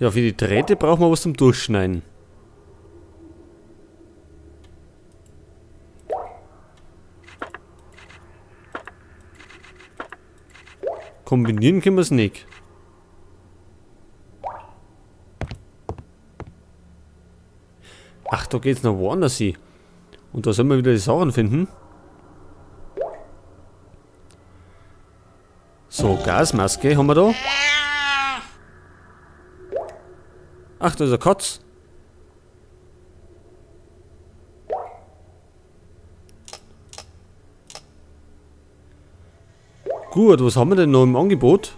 Ja, für die Drähte brauchen wir was zum Durchschneiden. Kombinieren können wir es nicht. Ach, da geht's noch woanders hin. Und da sollen wir wieder die Sachen finden. So, Gasmaske haben wir da. Ach, da ist eine Katz. Gut, was haben wir denn noch im Angebot?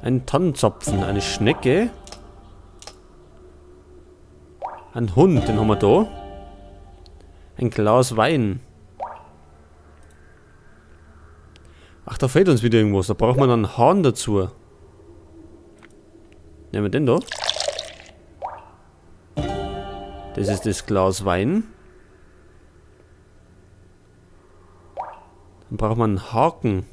Ein Tannenzapfen, eine Schnecke. Ein Hund, den haben wir da. Ein Glas Wein. Ach, da fehlt uns wieder irgendwas. Da braucht man einen Hahn dazu. Nehmen wir den da. Das ist das Glas Wein. Dann braucht man einen Haken.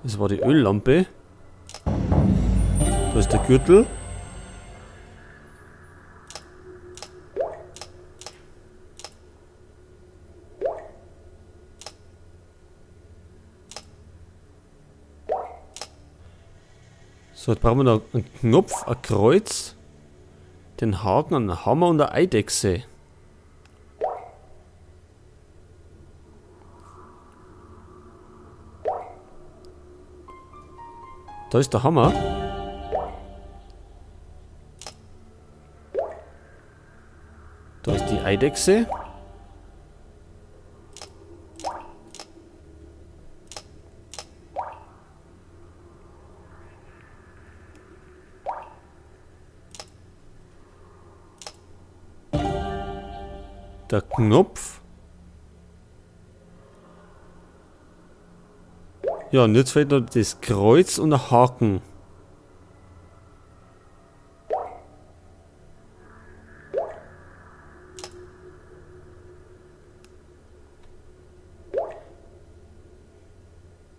Das war die Öllampe. Da ist der Gürtel. So, jetzt brauchen wir noch einen Knopf, ein Kreuz, den Haken, einen Hammer und eine Eidechse. Da ist der Hammer. Da ist die Eidechse. Der Knopf. Ja, und jetzt fehlt noch das Kreuz und der Haken.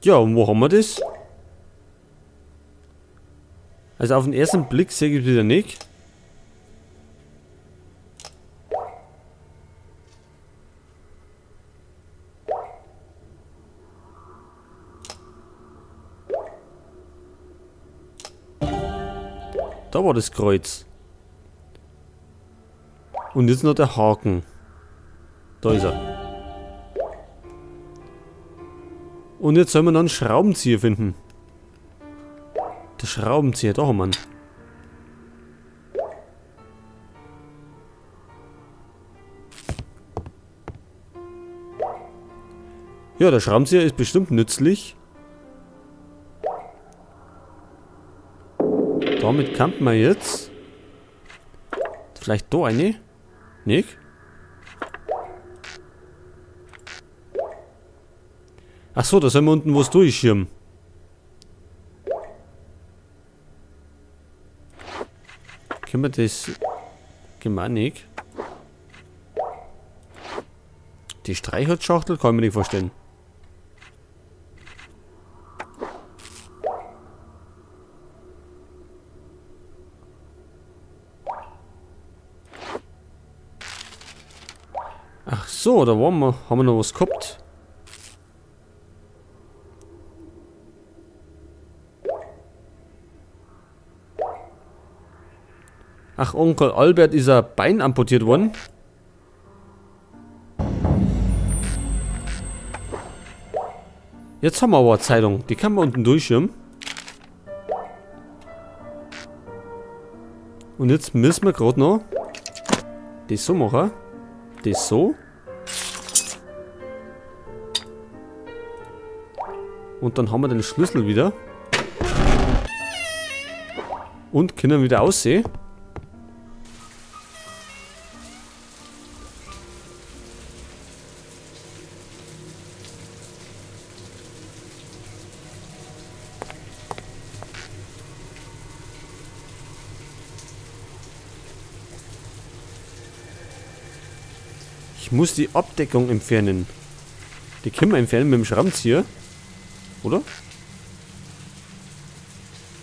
Ja, und wo haben wir das? Also auf den ersten Blick sehe ich es wieder nicht. Da war das Kreuz. Und jetzt noch der Haken. Da ist er. Und jetzt sollen wir noch einen Schraubenzieher finden. Der Schraubenzieher, da haben wir ihn. Ja, der Schraubenzieher ist bestimmt nützlich. Damit kann man jetzt. Vielleicht da eine? Nicht? Ach so, da sollen wir unten was durchschirmen. Können wir das... Gemanik? Die Streichholzschachtel kann ich mir nicht vorstellen. Ach so, da waren wir, haben wir noch was gehabt. Ach, Onkel Albert ist ein Bein amputiert worden. Jetzt haben wir aber eine Zeitung. Die kann man unten durchschirmen. Und jetzt müssen wir gerade noch das so machen. Das so. Und dann haben wir den Schlüssel wieder. Und können wieder aussehen. Ich muss die Abdeckung entfernen. Die können wir entfernen mit dem Schraubenzieher. Oder?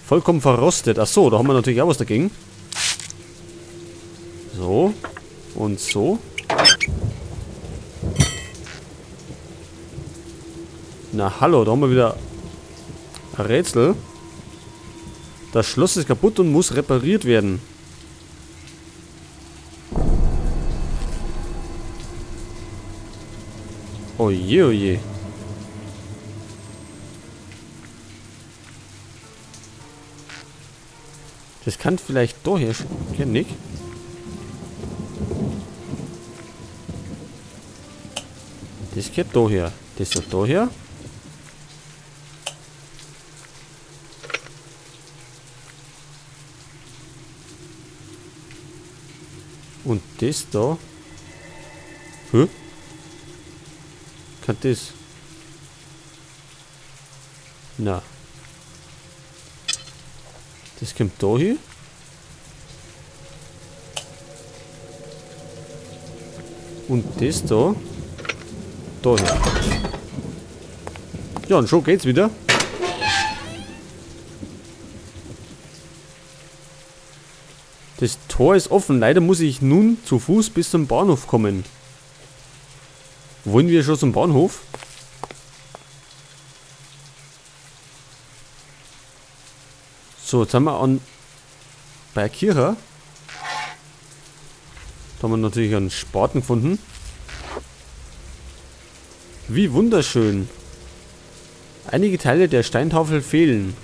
Vollkommen verrostet. Achso, da haben wir natürlich auch was dagegen. So. Und so. Na hallo, da haben wir wieder ein Rätsel. Das Schloss ist kaputt und muss repariert werden. Oje, oje. Das kann vielleicht doch hier... Kenn ich. Das geht da her. Das geht da her. Und das da. Hä? Kann das? Na. Das kommt da hin. Und das da. Da hin. Ja, und schon geht's wieder. Das Tor ist offen. Leider muss ich nun zu Fuß bis zum Bahnhof kommen. Wollen wir schon zum Bahnhof? So, jetzt haben wir an bei Kira. Da haben wir natürlich einen Spaten gefunden. Wie wunderschön. Einige Teile der Steintafel fehlen.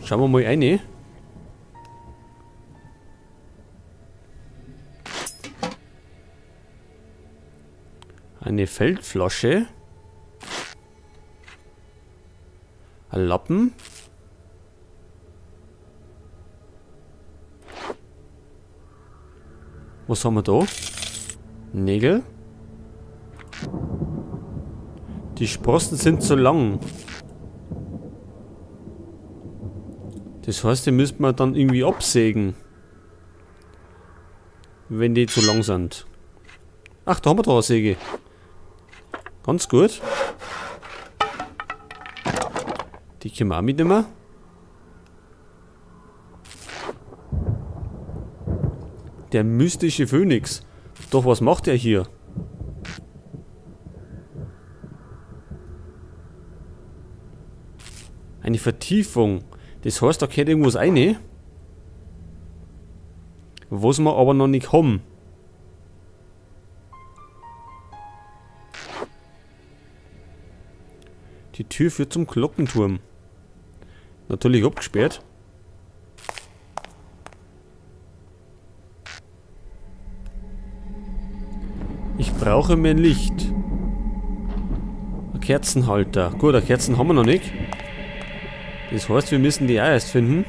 Schauen wir mal rein. Eine Feldflasche. Ein Lappen. Was haben wir da? Nägel. Die Sprossen sind zu lang. Das heißt, die müsste man dann irgendwie absägen. Wenn die zu lang sind. Ach, da haben wir da eine Säge. Ganz gut. Die können wir auch mitnehmen. Der mystische Phönix. Doch, was macht er hier? Eine Vertiefung. Das heißt, da geht irgendwas rein. Was wir aber noch nicht haben. Die Tür führt zum Glockenturm. Natürlich abgesperrt. Ich brauche mehr Licht. Ein Kerzenhalter. Gut, eine Kerzen haben wir noch nicht. Das heißt, wir müssen die auch erst finden.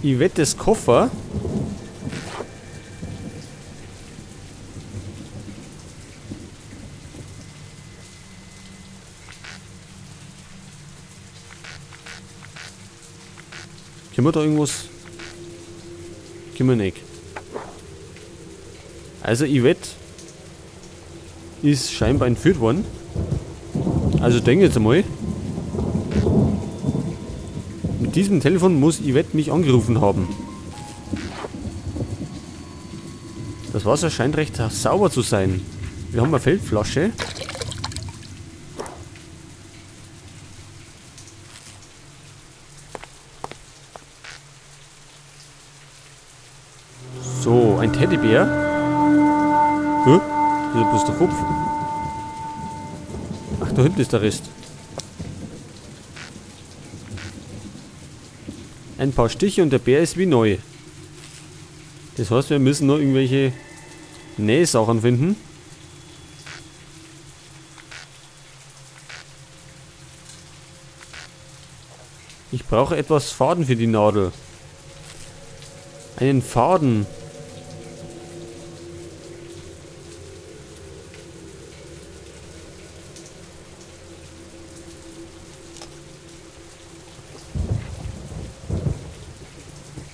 Yvettes Koffer. Können wir da irgendwas? Können wir nicht. Also Yvette ist scheinbar entführt worden. Also denke jetzt einmal. Mit diesem Telefon muss Yvette mich angerufen haben. Das Wasser scheint recht sauber zu sein. Wir haben eine Feldflasche. So, ein Teddybär. Hä? Das ist ja bloß der Kopf. Ach, da hinten ist der Rest. Ein paar Stiche und der Bär ist wie neu. Das heißt, wir müssen noch irgendwelche Nähsachen finden. Ich brauche etwas Faden für die Nadel. Einen Faden.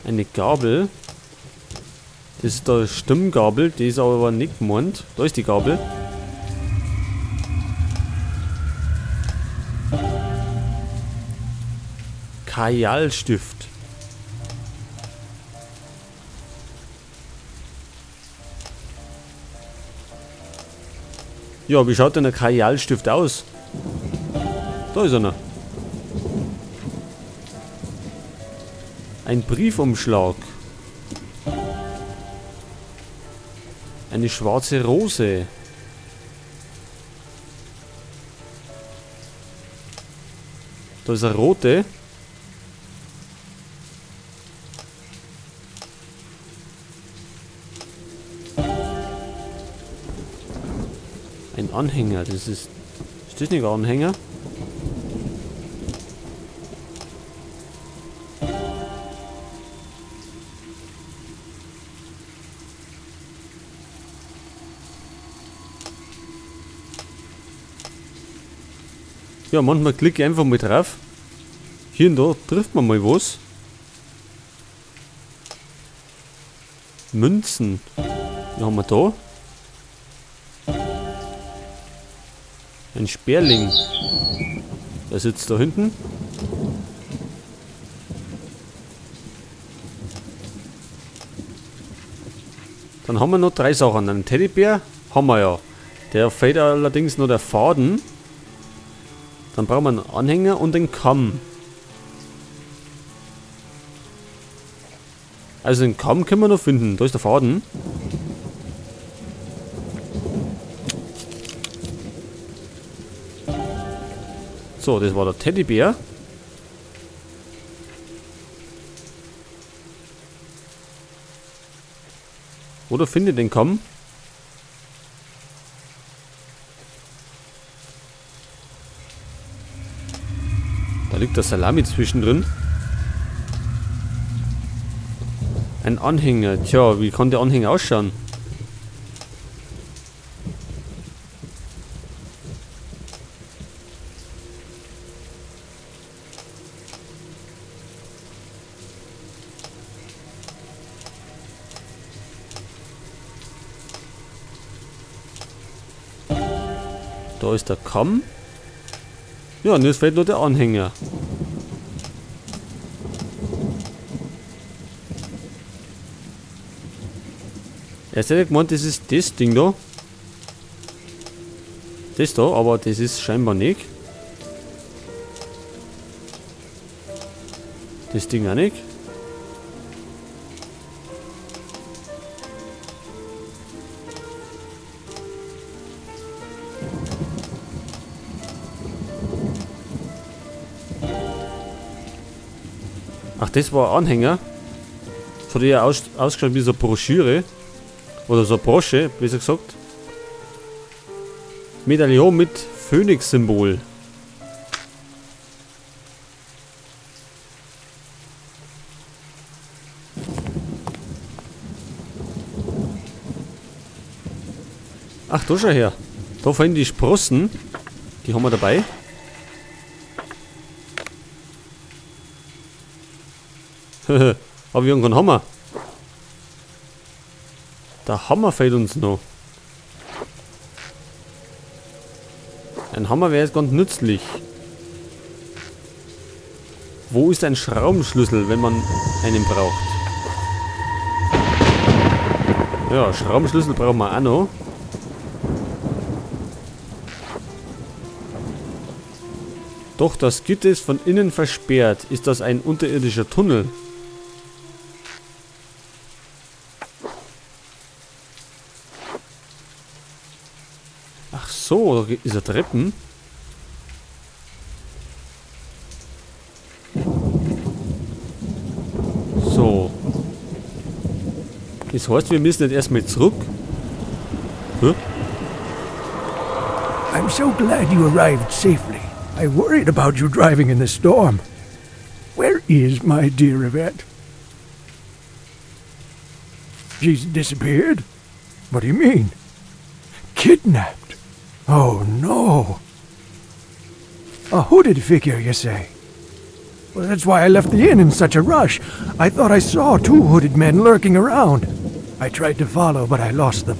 Eine Gabel. Das ist der Stimmgabel, die ist aber nicht gemeint. Da ist die Gabel. Kajalstift. Ja, wie schaut denn der Kajalstift aus? Da ist einer. Ein Briefumschlag. Eine schwarze Rose. Da ist eine rote. Ein Anhänger, das ist... Ist das nicht ein Anhänger? Ja, manchmal klicke ich einfach mal drauf. Hier und da trifft man mal was. Münzen. Was haben wir da? Ein Sperling. Der sitzt da hinten. Dann haben wir noch drei Sachen. Einen Teddybär haben wir ja. Der fehlt allerdings nur der Faden. Dann brauchen wir einen Anhänger und einen Kamm. Also den Kamm können wir noch finden. Da ist der Faden. So, das war der Teddybär. Oder finde den Kamm. Da liegt der Salami zwischendrin. Ein Anhänger. Tja, wie kann der Anhänger ausschauen? Da ist der Kamm. Ja, und jetzt fehlt nur der Anhänger. Erst hätte ich gemeint, das ist das Ding da. Das da, aber das ist scheinbar nicht. Das Ding auch nicht. Ach, das war ein Anhänger. Das hat ja ausgeschaut wie so eine Broschüre. Oder so eine Brosche, besser gesagt. Medaillon mit Phönix-Symbol. Ach, da schau her. Da fallen die Sprossen. Die haben wir dabei. Aber wir haben keinen Hammer. Der Hammer fehlt uns noch. Ein Hammer wäre jetzt ganz nützlich. Wo ist ein Schraubenschlüssel, wenn man einen braucht? Ja, Schraubenschlüssel brauchen wir auch noch. Doch das Gitter ist von innen versperrt. Ist das ein unterirdischer Tunnel? Ach so, da ist er Treppen. So. Das heißt, wir müssen jetzt erstmal zurück. Huh? I'm so glad you arrived safely. I worried about you driving in the storm. Where is my dear Yvette? She's disappeared? What do you mean? Kidnapped? Oh no! A hooded figure, you say? Well, that's why I left the inn in such a rush. I thought I saw two hooded men lurking around. I tried to follow, but I lost them.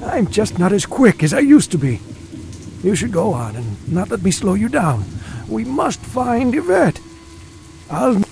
I'm just not as quick as I used to be. You should go on and not let me slow you down. We must find Yvette. I'll...